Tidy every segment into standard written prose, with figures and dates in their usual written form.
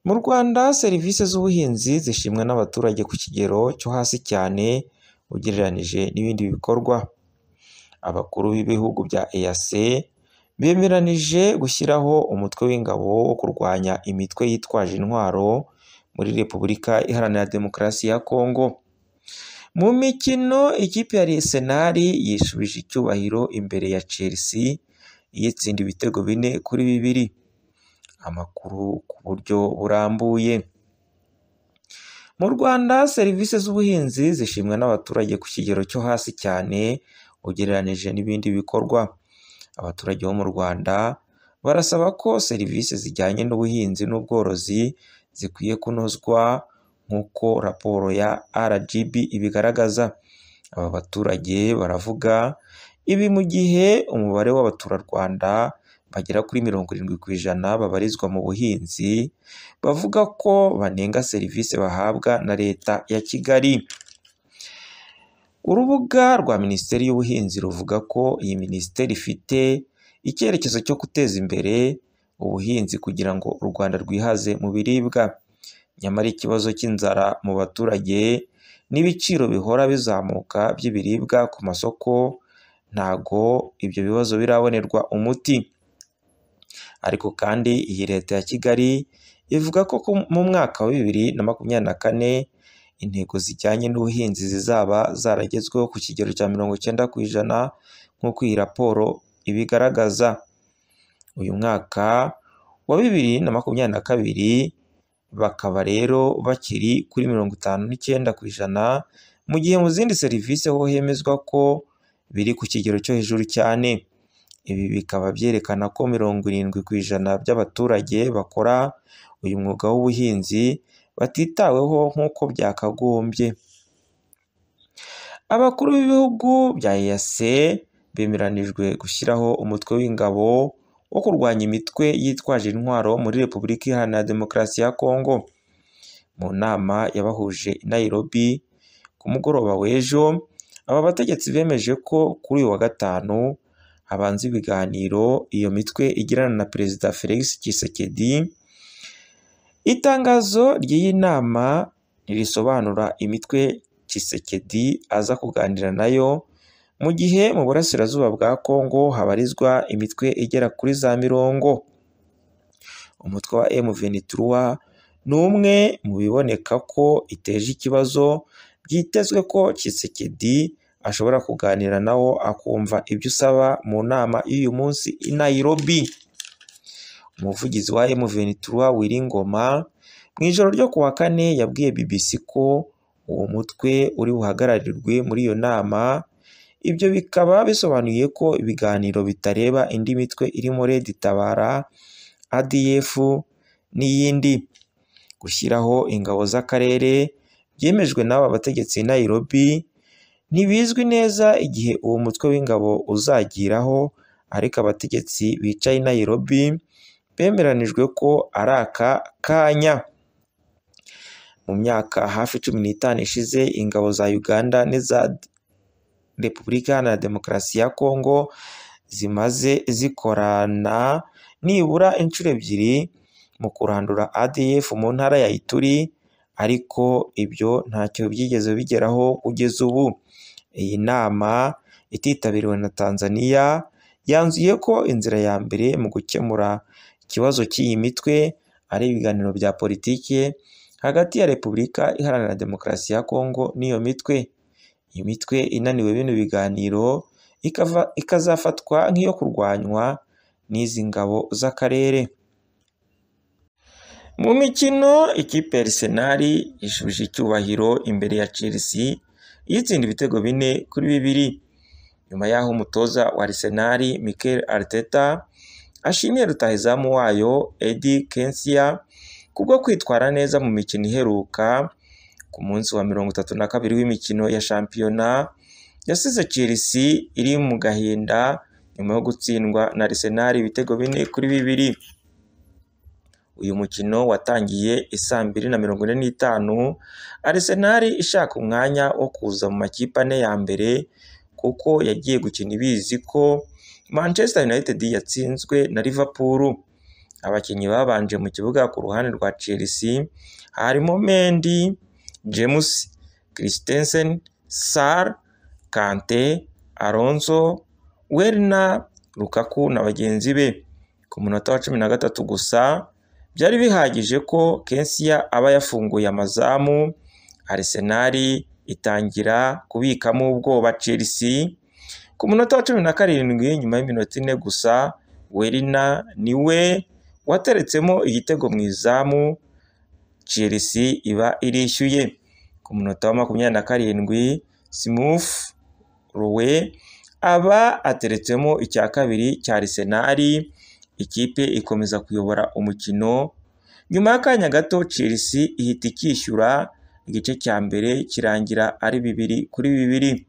Mu Rwanda serivisi z'ubuhinzi zishimwa n'abaturage ku kigero cyo hasi cyane ugereranije n'ibindi bikorwa. Abakuru b'ibihugu bya EAC bemeranije gushyiraho umutwe w'ingabo wo kurwanya imitwe yitwaje intwaro muri Repubulika Iharanira Demokarasi ya Kongo. Mu mikino ikipe ya Arsenal yishubije icyubahiro imbere ya Chelsea iyitsinda ibitego 4-2. Amakuru ku buryo burambuye. Mu Rwanda serivisi z'ubuhinzi zishimwa n'abaturage ku kigero cyo hasi cyane ugereranije n'ibindi bikorwa. Abaturage bo mu Rwanda barasaba ko serivisi zijyanye n'ubuhinzi n'ubworozi zikwiye kunozwa nk'uko raporo ya RGB ibigaragaza. Aba baturage baravuga ibi mu gihe umubare w'abaturarwanda bagera kuri 70% babarizwa mu buhinzi, bavuga ko banenga serivisi bahabwa na Leta ya Kigali. Urubuga rwa Minisiteri y'Ubuhinzi ruvuga ko iyi minisiteri ifite icyerekezo cyo guteza imbere ubuhinzi kugira ngo u Rwanda rwihaze mu biribwa. Nyamara ikibazo cy'inzara mu baturage n'ibiciro bihora bizamuka by'ibiribwa ku masoko ntago ibyo bibazo birabonerwa umuti. Ariko kandi iyi Leta ya Kigali ivuga ko mu mwaka wa 2024 intego zijyanye n'ubuhinzi zizaba zaragezweho ku kigero cya 90% nk'uko iyi raporo ibigaragaza. Uyu mwaka wa 2022 bakaba rero bakiri kuri 59% mu gihe mu zindi serivisi ho hemezwa ko biri ku kigero cyo hejuru cyane. Ibi bikaba byerekana ko 70% by'abaturage bakora uyu mwuga w'ubuhinzi batitaweho nk'uko byakagombye. Abakuru b'ibihugu bya EAC bemeranijwe gushyiraho umutwe w'ingabo wo kurwanya imitwe yitwaje intwaro muri Repubulika Iharanira Demokarasi ya Kongo. Mu nama yabahuje i Nairobi ku mugoroba w'ejo, aba bategetsi bemeje ko kuri uyu wa gatanu habanza ibiganiro iyo mitwe igirana na Perezida Felix Tshisekedi. Itangazo ry'iyi nama ntirisobanura imitwe Tshisekedi aza kuganira nayo, mu gihe mu burasirazuba bwa Kongo habarizwa imitwe igera kuri za 40. Umutwe wa M23 ni umwe mu biboneka ko iteje ikibazo, byitezwe ko Tshisekedi ashobora kuganira nawo akumva ibyo usaba mu nama y'uyu munsi i Nairobi. Umuvugizi wa M23 Willy Ngoma mu ijoro ryo kuwa kane yabwiye BBC ko uwo mutwe uri buhagararirwe muri iyo nama. Ibyo bikaba bisobanuye ko ibiganiro bitareba indi mitwe irimo Red Tabara, ADF n'iyindi. Gushyiraho ingabo z'akarere byemejwe n'aba bategetsi i Nairobi ntibizwi neza igihe uwo mutwe w'ingabo uzagiraho, ariko abategetsi bicaye i Nairobi bemeranijwe ko ari aka kanya. Mu myaka hafi 15 ishize ingabo za Uganda n'iza Repubulika Iharanira Demokarasi ya Kongo zimaze zikorana nibura inshuro 2 mu kurandura ADF mu ntara ya Ituri, ariko ibyo ntacyo byigeze bigeraho kugeza ubu. Iyi nama ititabiriwe na Tanzania yanzuye ko inzira ya mbere mu gukemura ikibazo cy'iyi mitwe ari ibiganiro bya politiki hagati ya Repubulika Iharanira Demokarasi ya Kongo n'iyo mitwe. Iyi mitwe inaniwe bino biganiro ikazafatwa nk'iyo kurwanywa n'izi ngabo z'akarere. Mu mikino ikipe ya Arsenal ishubije icyubahiro imbere ya Chelsea iyitsinda ibitego 4-2. Nyuma y'aho umutoza wa Arsenal Mikel Arteta ashimiye rutahizamu wayo Eddie Nketiah kubwo kwitwara neza mu mikino iheruka, ku munsi wa 32 w'imikino ya shampiyona yasize Chelsea iri mu gahinda nyuma yo gutsindwa na Arsenal ibitego 4-2. Uyu mukino watangiye isaa 2:45, Arsenal ishaka umwanya wo kuza mu makipe ane ya mbere kuko yagiye gukina ibizi ko Manchester United yatsinzwe na Liverpool. Abakinnyi babanje mu kibuga ku ruhande rwa Chelsea harimo Mendy, James, Christensen, Sarr, Kante, Alonso, Werner, Lukaku na bagenzi be. Ku munota wa 13 gusa byari bihagije ko Kensia aba yafunguye amazamu, Arsenal itangira kubikamo ubwoba Chelsea. Ku munota wa 17 nyuma y'iminota 4 gusa, Werner niwe wateretsemo igitego mu izamu, Chelsea iba irishyuye. Ku munota wa 27 Smith Rowe aba ateretsemo icya kabiri cya Arsenal, ikipe ikomeza kuyobora umukino. Nyuma y'akanya gato Chelsea ihita ikishyura, igice cya mbere kirangira ari 2-2.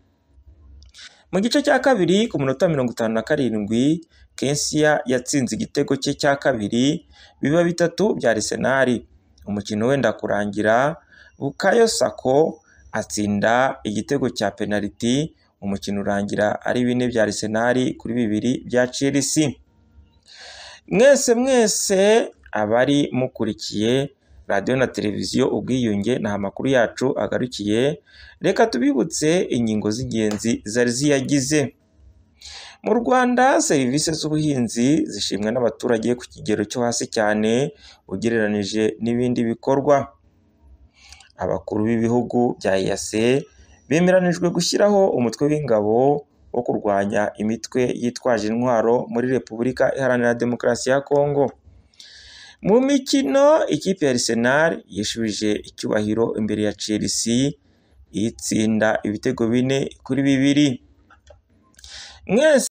Mu gice cya kabiri ku munota 57 Kensia yatsinze igitego cye cya kabiri, biba 3 bya Arsenal. Umukino wenda kurangira, Bukayo Sako atsinda igitego cya penaliti, umukino urangira ari 4 bya Arsenal kuri 2 bya Chelsea. Mwese mwese abari mukurikiye radiyo na televiziyo Ubwiyunge, nta makuru yacu agarukiye, reka tubibutse ingingo z'ingenzi zari ziyagize. Mu Rwanda serivisi z'ubuhinzi zishimwa n'abaturage ku kigero cyo hasi cyane ugereranije n'ibindi bikorwa. Abakuru b'ibihugu bya EAC bemeranijwe gushyiraho umutwe w'ingabo wo kurwanya imitwe yitwaje intwaro muri Repubulika Iharanira Demokarasi ya Kongo. Mu mikino ikipe ya Arsenal yishubije icyubahiro imbere ya Chelsea itsinda ibitego 4-2. Mwese